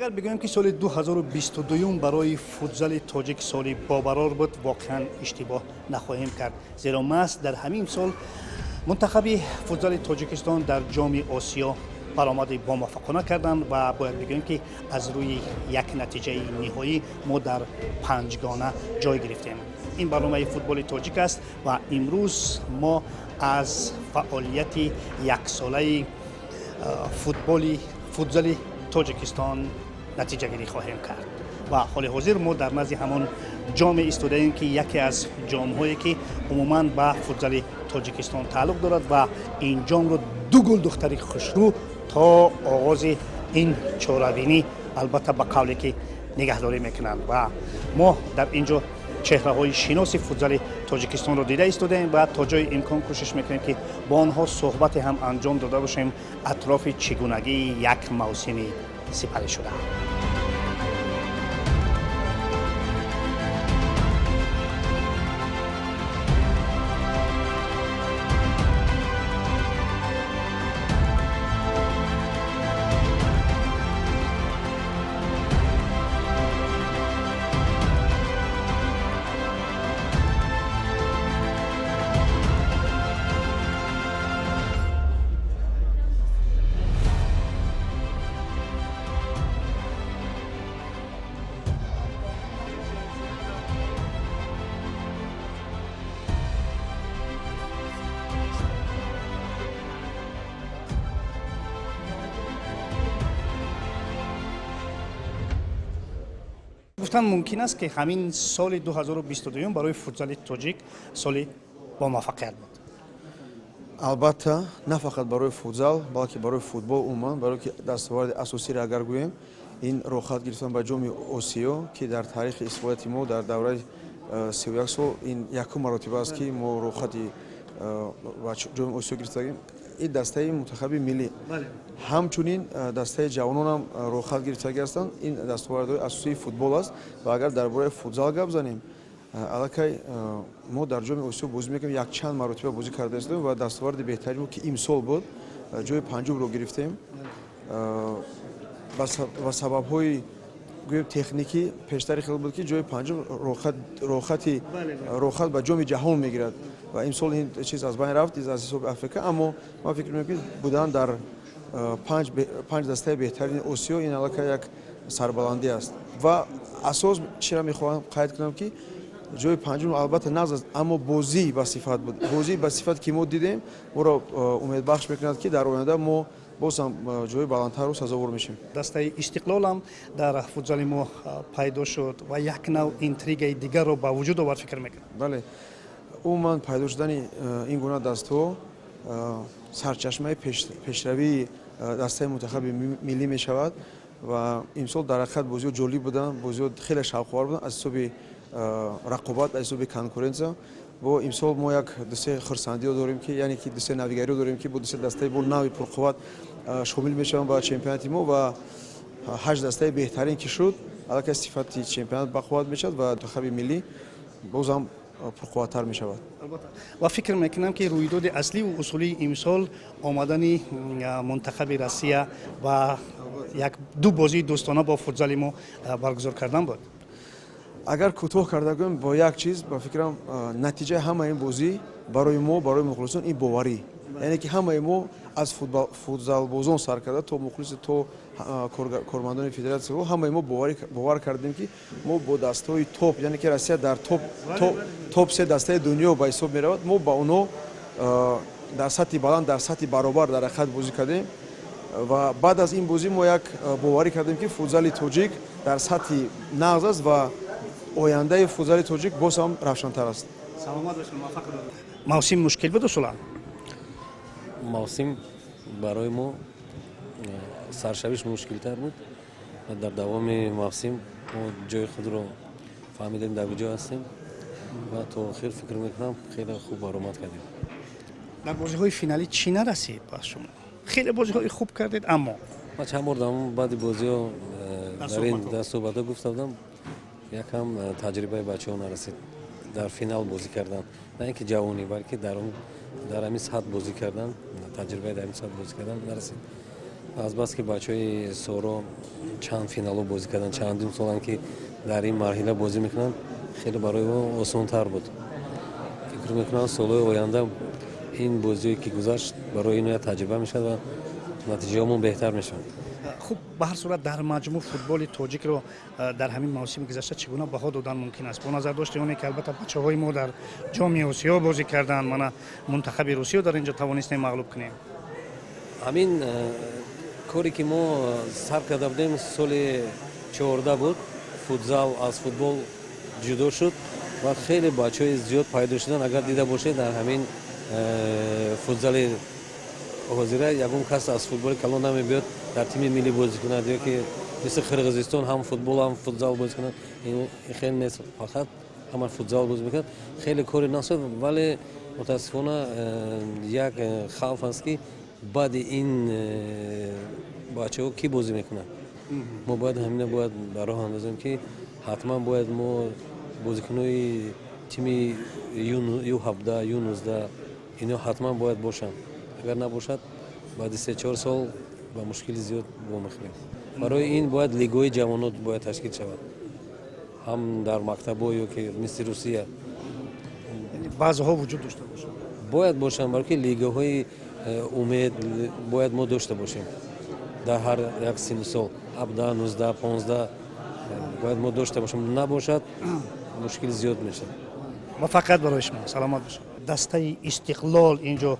Агар бигӯем, ки соли 2022 барои футзали тоҷик соли бобарор буд, воқеан иштибоҳ нахоҳем кард, зеро маҳз дар ҳамин сол мунтахаби футзали Тоҷикистон дар Ҷоми Осиё баромади бомуваффақона карданд ва бояд бигӯем, ки аз рӯи як натиҷаи ниҳоӣ мо дар панҷгона ҷой гирифтем. Ин барномаи Футболи тоҷик аст ва имрӯз мо аз фаъолияти яксолаи футболи футзали Тоҷикистон натиҷагирӣ хоҳем кард. Ва ҳоли ҳозир мо дар назди ҳамон ҷоме истодаем, ки яке аз ҷомҳое, ки умуман ба футзали Тоҷикистон тааллуқ дорад, ва ин ҷомро ду гулдухтари хушрӯ то оғози ин чорабинӣ, албатта, ба қавле ки нигаҳдорӣ мекунанд. Ва мо дар ин ҷо чеҳраҳои шиноси футзали Тоҷикистонро дида истодаем ва то ҷои имкон кӯшиш мекунем, ки бо онҳо суҳбате ҳам анҷом дода бошем атрофи чигунагии як мавсими сипарӣ шуда. Гуфтан мумкин аст, ки ҳамин соли 2022 барои футзали тоҷик соли бомуваффақият буд? Албатта, на фақат барои футзал, балки барои футбол умуман, барое ки дастоварди асосиро агар гӯем, ин роҳхат гирифтан ба Ҷоми Осиё, ки дар таърихи истиқлолияти мо дар давраи 31 сол ин якум маротиба аст, ки мо роҳхати ба Ҷоми Осиё гирифтагем. Ин дастаи мунтахаби миллӣ, ҳамчунин дастаи ҷавононам роҳхат гирифтагӣ ҳастанд. Ин дастовардҳои асосии футбол аст. Ва агар дар бораи футзал гап занем, аллакай мо дар Ҷоми Осиё бозӣ мекунем, якчанд маротиба бозӣ карда истодем ва дастоварди беҳтарин мо, ки имсол буд, ҷои панҷумро гирифтем. Ба сабабҳои, гӯем, техникӣ. Пештари хел буд, ки ҷои панҷум роҳхат ба Ҷоми Ҷаҳон мегирад ва имсол ин чиз аз байн рафт аз ҳисоби АФК. Аммо ман фикр мекунам, ки будан дар панҷ дастаи беҳтарини Осиё ин аллакай як сарбаландӣ аст. Ва асос чиро мехоҳам қайд кунам, ки ҷои панҷум албатта нағз аст, аммо бозӣ ба сифат буд. Бозии ба сифат, ки мо дидем, моро умедбахш мекунад, ки дар оянда мо боз ҳам ҷои баландтарро сазовор мешавем. Дастаи Истиқлолам дар футзали мо пайдо шуд ва як нав интригаи дигарро ба вуҷуд овард, фикр мекунам. Бале, умуман пайдо шудани ин гуна дастҳо сарчашмаи пешравии дастаи мунтахаби миллӣ мешавад. Ва имсол дар ҳақиқат бозиҳо ҷолиб буданд, бозиҳо хеле шавқовар буданд аз ҳисоби рақобат, аз ҳисоби конкуренсия. Бо имсол мо як дусе хурсандиҳо дорем, ки яъне ки дусе навигариҳо дорем, ки бо дусе дастаи бо нави пурқувват шомил мешаванд ба чемпионати мо. Ва ҳашт дастаи беҳтарин ки шуд, аллакай сифати чемпионат бақувват мешавад ва мунтахаби миллӣ боз ҳам пурқувваттар мешавад. Ва фикр мекунам, ки рӯйдоди аслию усулии имсол омадани мунтахаби Россия ва як ду бозии дӯстона бо футзали мо баргузор кардан буд. Агар кӯтоҳ карда гӯем, бо як чиз, ба фикрам, натиҷаи ҳамаи ин бозӣ барои мо, барои мухлисон ин боварӣ, яъне ки ҳамаи мо аз футзалбозон сар карда то мухлиси, то кормандони федератсия, ҳамаи мо бовар кардем, ки мо бо дастаҳои топ, яъне ки Россия дар топ се дастаи дунё ба ҳисоб меравад, мо ба онҳо дар сатҳи баланд, дар сатҳи баробар дар ҳақиқат бозӣ кардем. Ва баъд аз ин бозӣ мо як боварӣ кардем, ки футзали тоҷик дар сатҳи нағз аст ва ояндаи футзали тоҷик боз ҳам равшантар аст. Саломат бошед, муваффақ. Мавсим мушкил буд усулан? Мавсим барои мо саршавиш мушкилтар буд ва дар давоми мавсим мо ҷои худро фаҳмидем, дар куҷо ҳастем, ва то охир, фикр мекунам, хеле хуб баромад кардем. Дар бозиҳои финалӣ чӣ нарасид ба шумо? Хеле бозиҳои хуб кардед, аммо Ман чанд бор баъди бозиҳо дар ин дар суҳбатҳо гуфта будам, якам таҷрибаи бачаҳо нарасид дар финал бозӣ кардан, на ин ки ҷавонӣ, балки дар ҳамин сатҳ бозӣ кардан, таҷрибаи дар ҳамин сатҳ бозӣ кардан нарасид. Азбаски бачаҳои Соро чанд финалҳо бозӣ карданд, чандум соланд, ки дар ин марҳила бозӣ мекунанд, хеле барои мо осонтар буд. Фикр мекунам, солҳои оянда ин бозие ки гузашт, барои ино як таҷриба мешавад ва натиҷаҳомон беҳтар мешавад. Хуб, ба ҳар сурат, дар маҷмӯъ футболи тоҷикро дар ҳамин мавсими гузашта чӣ гуна баҳо додан мумкин аст, бо назардошти оне ки, албатта, бачаҳои мо дар Ҷоми Осиё бозӣ карданд, мана мунтахаби Русиё дар ин ҷо тавонистем мағлуб кунем? Ҳамин коре ки мо сар карда будем, соли 14 буд, футзал аз футбол ҷудо шуд ва хеле бачаҳои зиёд пайдо шуданд. Агар дида бошед, дар ҳамин футзали ҳозира ягон кас аз футболи калон намебиёд дар тими миллӣ бозӣ кунад ё ки мисли Қирғизистон ҳам футбол, ҳам футзал бозӣ кунад. Ин хеле нест, фақат ҳама футзал бозӣ мекунад. Хеле кори насод, вале мутаассифона як хавф аст, ки баъди ин бачаҳо кӣ бозӣ мекунад? Мо бояд ҳамина бояд ба роҳ андозем, ки ҳатман бояд мо бозикунои тими Ю 17, Ю 19, ино ҳатман бояд бошанд. Агар набошад, баъди 3-4 сол ба мушкили зиёд вомехӯрем. Барои ин бояд лигаҳои ҷавонот бояд ташкил шавад, ҳам дар мактабҳо ё ки мисли Русия. Баъзеҳо вуҷуд дошта бошанд. Бояд бошанд, балки лигаҳои умед бояд мо дошта бошем дар ҳар як синну сол, 17, 19, 15 бояд мо дошта бошем. Набошад, мушкил зиёд мешавад. Муваффақият барои шумо, саломат бошед. Дастаи Истиқлол инҷо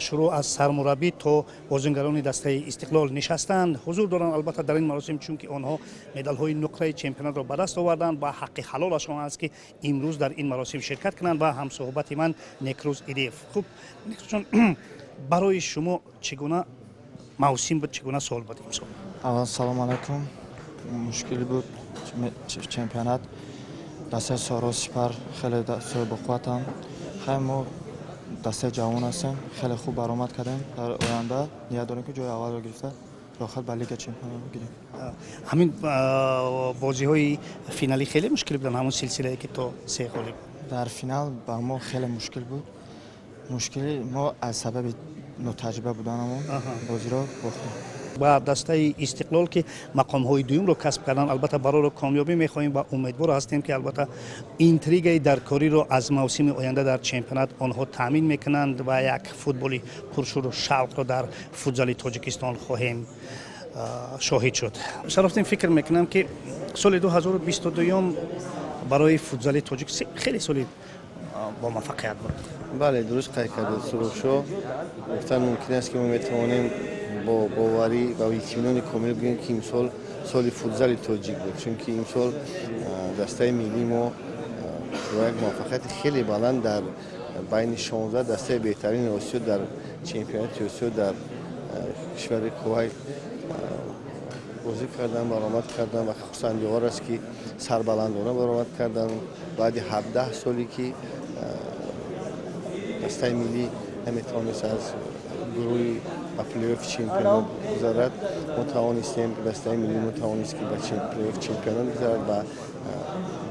шурӯъ аз сармураббӣ то бозингарони дастаи Истиқлол нишастанд, ҳузур доранд, албатта, дар ин маросим, чунки онҳо медалҳои нуқраи чемпионатро ба даст оварданд ва ҳаққи ҳалолашон аст, ки имрӯз дар ин маросим ширкат кунанд. Ва ҳамсуҳбати ман Некрӯз Идиев. Хуб, Некрӯзҷон, барои шумо чӣ гуна мавсим буд, чӣ гуна сол буд имсол? Аввал салом алайкум. Мушкил буд чемпионат. Дастаи Соро, Сипар хеле соҳибқувватанд. Хай, мо дастаи ҷавон ҳастем, хеле хуб баромад кардем. Дар оянда ният дорем, ки ҷои аввалро гирифта, роҳхат ба Лига чемпионро бигирем. Ҳамин бозиҳои финалӣ хеле мушкил буданд, ҳамон силсилае ки то се ғолиб. Дар финал ба мо хеле мушкил буд. Мушкили мо аз сабаби нотаҷриба буданамон бозиро бохтем. Ба дастаи Истиқлол, ки мақомҳои дуюмро касб карданд, албатта, бароро комёбӣ мехоҳем ва умедвор ҳастем, ки, албатта, интригаи даркориро аз мавсими оянда дар чемпионат онҳо таъмин мекунанд ва як футболи пуршуру шавқро дар футзали Тоҷикистон хоҳем шоҳид шуд. Шарофдин, фикр мекунам, ки соли 2022 барои футзали тоҷик хеле соли бомуваффақият буд. Бале, дуруст қайд кардед, Суробшо. Гуфтан мумкин аст, ки мо метавонем бо боварӣ ва итминони комил бигӯем, ки имсол соли футзали тоҷик буд, чунки имсол дастаи миллии мо бо як муваффақияти хеле баланд дар байни 16 дастаи беҳтарини Осиё дар чемпионати Осиё дар кишвари Кувайт бозӣ карданд, баромад карданд ва хурсандиовар аст, ки сарбаландона баромад карданд. Баъди 17 соле, ки дастаи миллӣ наметавонист аз гурӯҳи ба плейофи чемпионат гузарад, мо тавонистем, дастаи миллӣ мо тавонист, ки ба плейоф чемпионат гузарад ва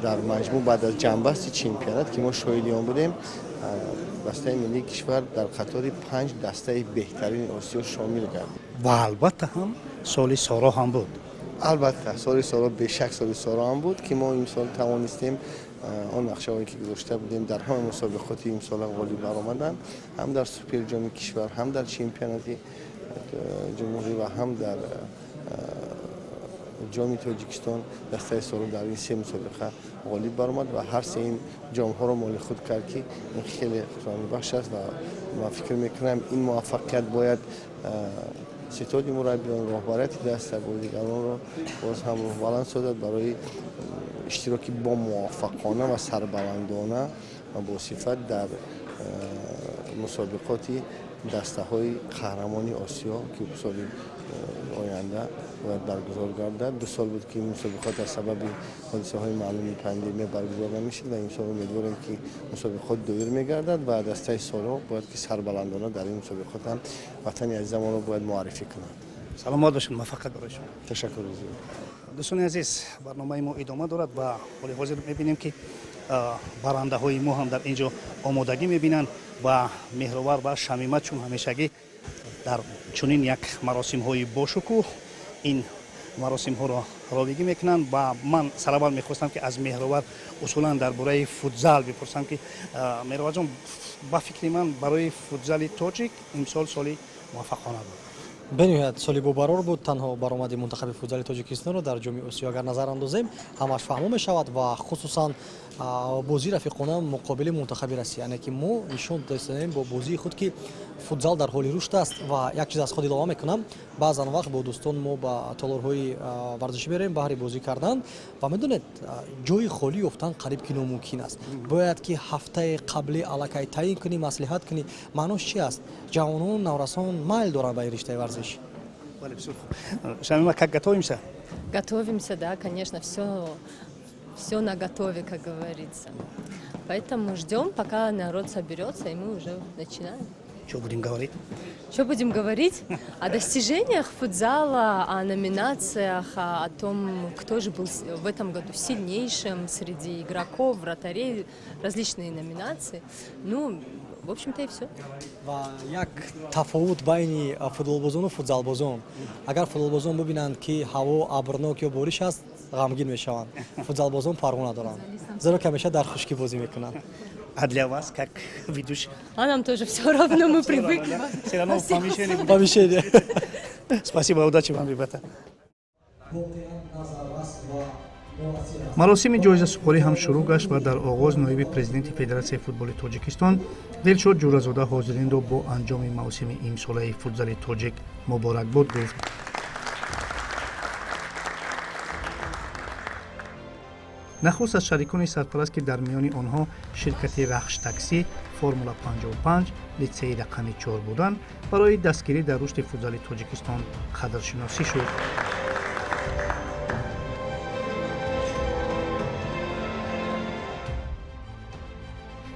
дар маҷмӯъ баъд аз ҷамъбасти чемпионат, ки мо шоҳиди он будем, дастаи миллии кишвар дар қатори панҷ дастаи беҳтарини Осиё шомил гардид. Ва албатта ҳам соли Соро ҳам буд. Албатта, соли Соро, бешак, соли Соро ҳам буд, ки мо имсол тавонистем он нақшаҳое, ки гузошта будем, дар ҳама мусобиқоти имсола ғолиб баромаданд, ҳам дар суперҷоми кишвар, ҳам дар чемпионати ҷумҳурӣ ва ҳам дар Ҷоми Тоҷикистон. Дастаи Соро дар ин се мусобиқа ғолиб баромад ва ҳар се ин ҷомҳоро моли худ кард, ки ин хеле хушҳолибахш аст. Ва ман фикр мекунам, ин муваффақият бояд ситоди мураббиён, роҳбарияти даста, бозигаронро боз ҳам рӯҳбаланд созад барои иштироки бомуваффақона ва сарбаландона ва босифат дар мусобиқоти дастаҳои қаҳрамони Осиё, ки соли оянда бояд баргузор гардад. 2 сол буд, ки мусобиқот аз сабаби ҳодисаҳои маълуми пандемия баргузор намешид ва имсол умедворем, ки мусобиқот доир мегардад ва дастаи Соро бояд ки сарбаландона дар ин мусобиқот ҳам ватани азизамонро бояд муаррифӣ кунад. Саломат бошед, муваффақият барои шумо. Ташаккури зиёд. Дӯстони азиз, барномаи мо идома дорад ва ҳоли ҳозир мебинем, ки барандаҳои мо ҳам дар ин ҷо омодагӣ мебинанд ва Меҳровар ва Шамима чун ҳамешагӣ. Дар чунин як маросимҳои бошукӯҳ ин маросимҳоро ровигӣ мекунанд ва ман сараввал мехостам, ки аз Меҳровар усулан дар бораи футзал бипурсам, ки Меҳроварҷон, ба фикри ман, барои футзали тоҷик имсол соли муваффақона буд. Бениҳоят соли бобарор буд. Танҳо баромади мунтахаби футзали Тоҷикистонро дар Ҷоми Осиё агар назар андозем, ҳамаш фаҳмо мешавад ва хусусан бозии рафиқона муқобили мунтахаби Россия, яъне ки мо нишон додем бо бозии худ, ки футзал дар ҳоли рушд аст. Ва як чиз аз худ илова мекунам: баъзан вақт бо дӯстон мо ба толорҳои варзишӣ мерем баҳри бозӣ кардан ва медонед, ҷои холӣ ёфтан қариб ки номумкин аст. Бояд ки ҳафтаи қаблӣ аллакай таъин кунӣ, маслиҳат кунӣ. Маънош чи аст? Ҷавонон, наврасон майл доранд ба ин риштаи варзиш. Бале, бисёр хуб. Шамима, как готовимся? Готовимся, да, конечно, все наготове, как говорится. Поэтому ждем, пока народ соберется, и мы уже начинаем. Что будем говорить? Что будем говорить? О достижениях футзала, о номинациях, о том, кто же был в этом году сильнейшим среди игроков, вратарей, различные номинации. Ну, в общем-то, и все. Ва як тафовут байни футболбозону футзалбозон: агар футболбозон бибинанд, ки ҳаво абрнок ё бориш аст, ғамгин мешаванд. Футзалбозон парво надоранд, зеро ки ҳамеша дар хушкӣ бозӣ мекунанд. А для вас, как ведущий? А нам тоже все равно, мы привыкли. Все равно в помещении будем. Помещение. Спасибо, удачи вам, ребята. Маросими ҷоизасупорӣ ҳам шурӯъ гашт ва дар оғоз ноиби президенти Федератсияи футболи Тоҷикистон Дилшод Ҷӯразода ҳозиринро бо анҷоми мавсими имсолаи футзали тоҷик муборакбод гуфт. Нахуст аз шарикони сарпараст, ки дар миёни онҳо ширкати Рахш таксӣ, Формула 55, литсеи рақами 4 буданд, барои дастгирӣ дар рушди футзали Тоҷикистон қадршиносӣ шуд.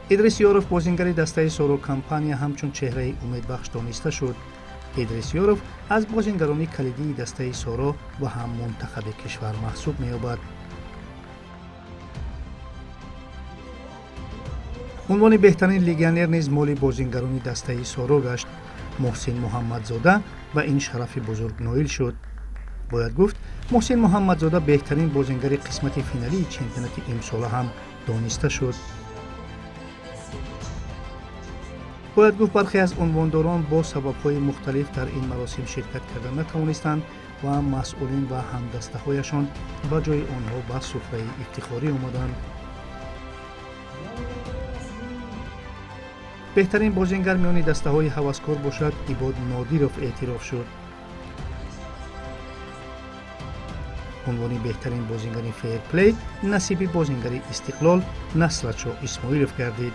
Идрис Ёров, бозингари дастаи Соро компания, ҳамчун чеҳраи умедбахш дониста шуд. Идрис Ёров аз бозингарони калидии дастаи Соро ва ҳам мунтахаби кишвар маҳсуб меёбад. Унвони беҳтарин легионер низ моли бозингарони дастаи Соро гашт. Муҳсин Муҳаммадзода ба ин шарафи бузург ноил шуд. Бояд гуфт, Муҳсин Муҳаммадзода беҳтарин бозингари қисмати финалии чемпионати имсола ҳам дониста шуд. Бояд гуфт, бархе аз унвондорон бо сабабҳои мухталиф дар ин маросим ширкат карда натавонистанд ва масъулин ва ҳамдастаҳояшон ба ҷои онҳо ба суфраи ифтихорӣ омаданд. Беҳтарин бозингар миёни дастаҳои ҳаваскор бошад, Ибод Нодиров эътироф шуд. Унвони беҳтарин бозингари фейрплей насиби бозингари Истиқлол Насратшо Исмоилов гардид.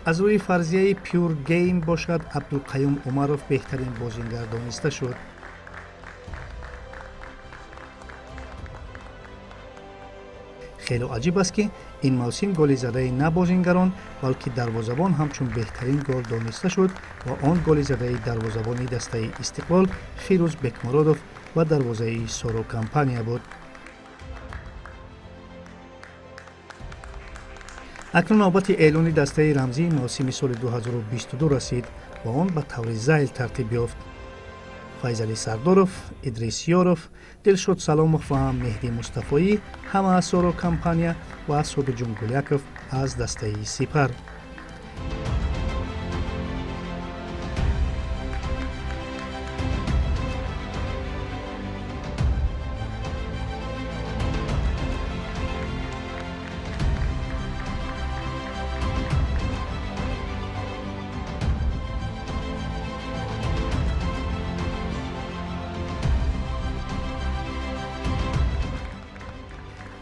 Аз рӯи фарзияи Pure Game бошад, Абдулқаюм Умаров беҳтарин бозингар дониста шуд. Хело аҷиб аст, ки ин мавсим голи задаи на бозингарон, балки дарвозабон ҳамчун беҳтарин гол дониста шуд ва он голи задаи дарвозабони дастаи Истиқлол Фирӯз Бекмуродов ва дарвозаи Соро компания буд. Акнун навбати эълони дастаи рамзии мавсими соли 2022 расид ва он ба таври зайл тартиб ёфт: Файзалӣ Сардоров, Идрис Ёров, Дилшод Саломов ва Меҳдӣ Мустафоӣ, ҳама аз Соро компания, ва Собирҷон Гуляков аз дастаи Сипар.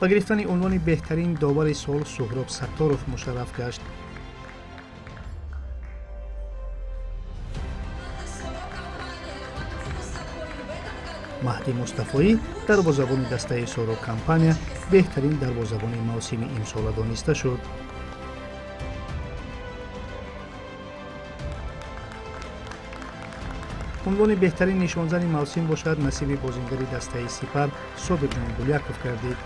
Ба гирифтани унвони беҳтарин довари сол Суҳроб Сатторов мушарраф гашт. Маҳдӣ Мустафоӣ, дарвозабони дастаи Соро компания, беҳтарин дарвозабони мавсими имсола дониста шуд. Унвони беҳтарин нишонзани мавсим бошад, насиби бозингари дастаи Сипар Собирҷон Гуляков гардид.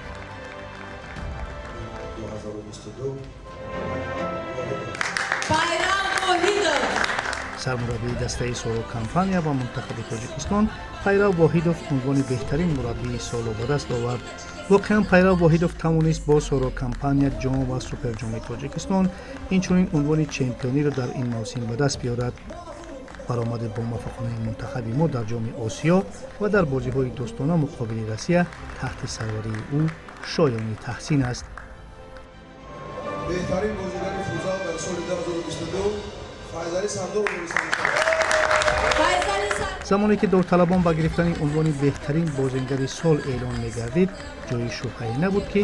2022. Пайрав Воҳидов. Сармураббии дастаи Соро Компания ва мунтахаби Тоҷикистон Пайрав Воҳидов унвони беҳтарин мураббии солро ба даст овард. Воқеан, Пайрав Воҳидов тавонист бо Соро Компания ҷом ва суперҷоми Тоҷикистон, инчунин унвони чемпиониро дар ин мавсим ба даст биёрад. Баромади бомуваффақонаи мунтахаби мо дар Ҷоми Осиё ва дар бозиҳои дӯстона муқобили Россия таҳти сарварии ӯ шоёни таҳсин аст. Беҳтарин бозигари футзал дар соли 2022 Файзалӣ Сардоров дониста мешавад. Файзали Сардоров. Замоне ки довталабон ба гирифтани унвони беҳтарин бозингари сол эълон мегардид, ҷои шубҳае набуд, ки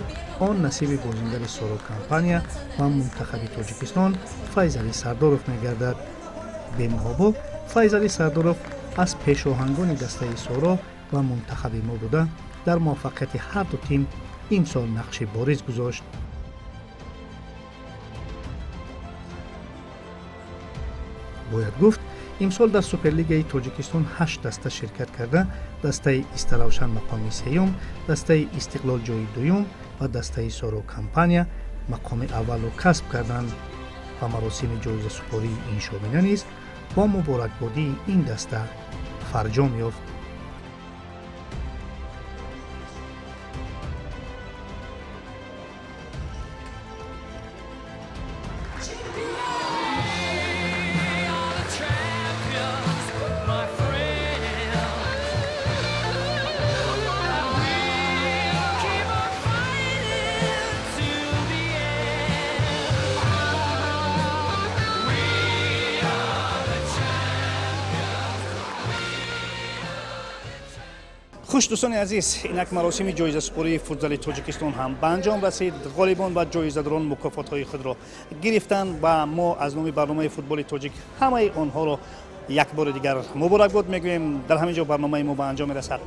он насиби бозингари Соро Компания ва мунтахаби Тоҷикистон Файзалӣ Сардоров мегардад. Бемуҳобо, Файзалӣ Сардоров аз пешоҳангони дастаи Соро ва мунтахаби мо буда, дар муваффақияти ҳарду тим имсол нақши бориз гузошт. Бояд гуфт, имсол дар Суперлигаи Тоҷикистон ҳашт даста ширкат карда, дастаи Истаравшан мақоми сеюм, дастаи Истиқлол ҷои дуюм ва дастаи Соро Компания мақоми аввалро касб карданд ва маросими ҷоизасупории ин шомина низ бо муборакбодии ин даста фарҷом ёфт. Хуш, дӯстони азиз, инак маросими ҷоизасупории футзали Тоҷикистон ҳам ба анҷом расид. Ғолибон ва ҷоизадорон мукофотҳои худро гирифтанд ва мо аз номи барномаи Футболи тоҷик ҳамаи онҳоро як бори дигар муборакбод мегӯем. Дар ҳамин ҷо барномаи мо ба анҷом мерасад.